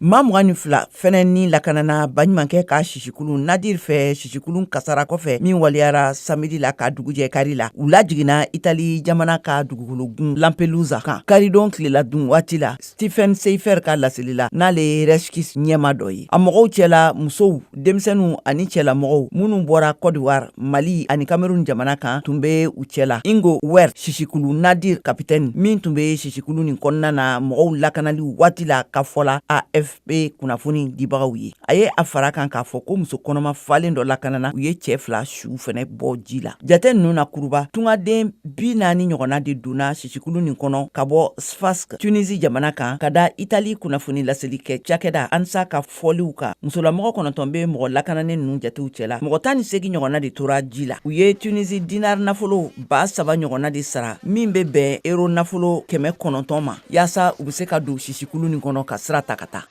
Maa 22 fɛnɛ ni lakanana baɲumankɛ ka sisikulun Nadir fɛ, sisikulun kasara kɔfɛ min waleyara samedi la ka dugujɛ kari la. U lajiginna Itali jamana ka dugukologun Lampedusa kan karidon tilela dun waati la, Stephen Seifer ka laseli la, n'ale ye Rescue ɲɛmaa dɔ ye. A mɔgɔw cɛla musow, denmisɛnninw ani cɛlamɔgɔw minnu bɔra Côte d'Ivoire, Mali ani Cameroun jamana kan tun bɛ u cɛla. Ingo Wer, sisikulu Nadir kapitɛni min tun bɛ sisikulu nin kɔnɔna na mɔgɔw lakanali waati la, ka fɔ la AFP kunnafoni dibagaw ye, a ye a fara kan k'a fɔ ko muso kɔnɔma falen dɔ lakanana, u ye cɛ fila su fɛnɛ bɔ ji la. Jate ninnu na kuruba, tungaden 40 ɲɔgɔnna de donna sisikulu nin kɔnɔ ka bɔ Sfax, Tunisie jamana kan, ka da Itali kunnafoni laseli kɛ cakɛda ANSA ka fɔliw kan. Musolamɔgɔ 9 bɛ mɔgɔ lakananen ninnu jatew cɛla, mɔgɔ 18 ɲɔgɔnna de tora ji la. U ye Tunisie dinar nafolo 3000 ɲɔgɔnna de sara, min bɛ bɛn euro nafolo 900 ma, yaasa u bɛ se ka don sisikulu nin kɔnɔ ka sira ta ka taa.